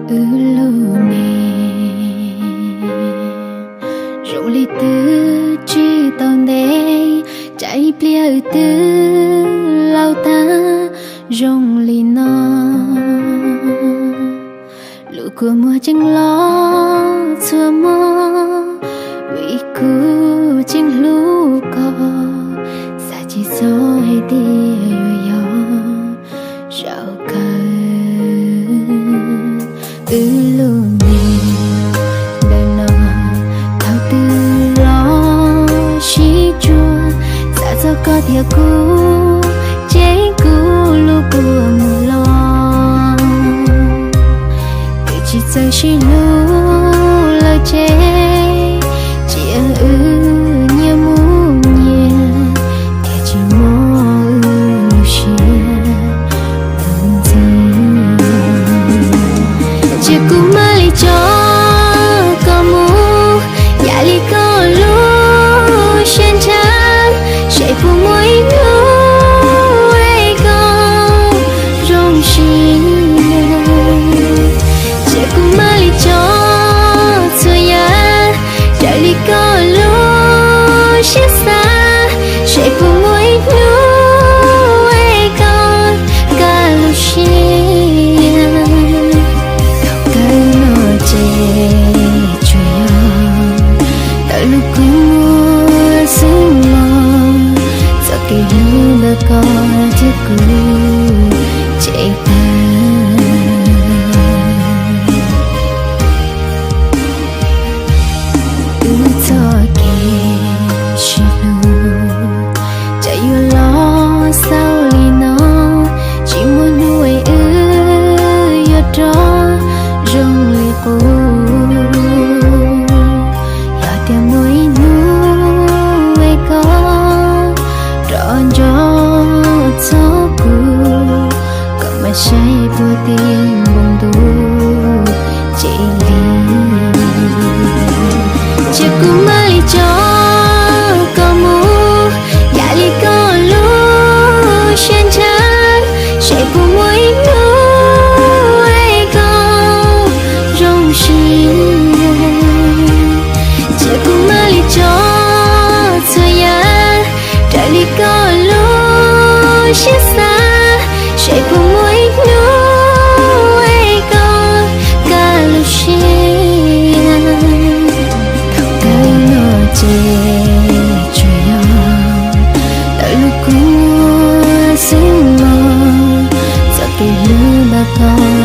Wb lub neej zoo li twb tsis tau ntev, tsam ib pliag wb twb laus tag zoo li no. Lub kua muag tseem los txhua hmo, vim kuv tseem hlub koj, xav tsis txog hais tias yuav yog zaum kawg. Wb lub neej ntawm no thaum twg los sib tsuas, xav txog koj thiab kuv ces kuv lub kua muag los. Twb tsis txawj sib hlub lawm ces cia wb nyias mus nyias, thiaj tsis mob wb lub siab mus ntxiv. Cia kuv mam li tso koj mus, yam li koj lub siab ntshaw, seb puas muaj ib hnub es koj zoo siab. Cia kuv mam li tso txhua yam raws li koj lub siab xav, seb puas muaj ib hnub es koj kaj lub siab. Thaum kawg no ces tsuas yog tawm lub kua muag xwb mog, txoj kev hlub ntawm koj thiab kuv ces tag. Wb txoj kev sib hlub, cas yuav los xaus li no, tsis muaj hnub es wb yuav rov zoo li qub. Yog tias muaj ib hnub es koj rov nco txog kuv, koj mam saib puag tim npoo ntuj ces li. Cia kuv mam li tso koj mus, yam li koj lub siab ntshaw, seb puas muaj ib hnub es koj zoo siab. Cia kuv mam li tso txhua yam raws li koj lub siab xav, seb puas muaj ib hnub es koj kaj lub siab. Thaum kawg no ces tsuas yog tawm lub kua muag xwb mog, txoj kev hlub ntawm koj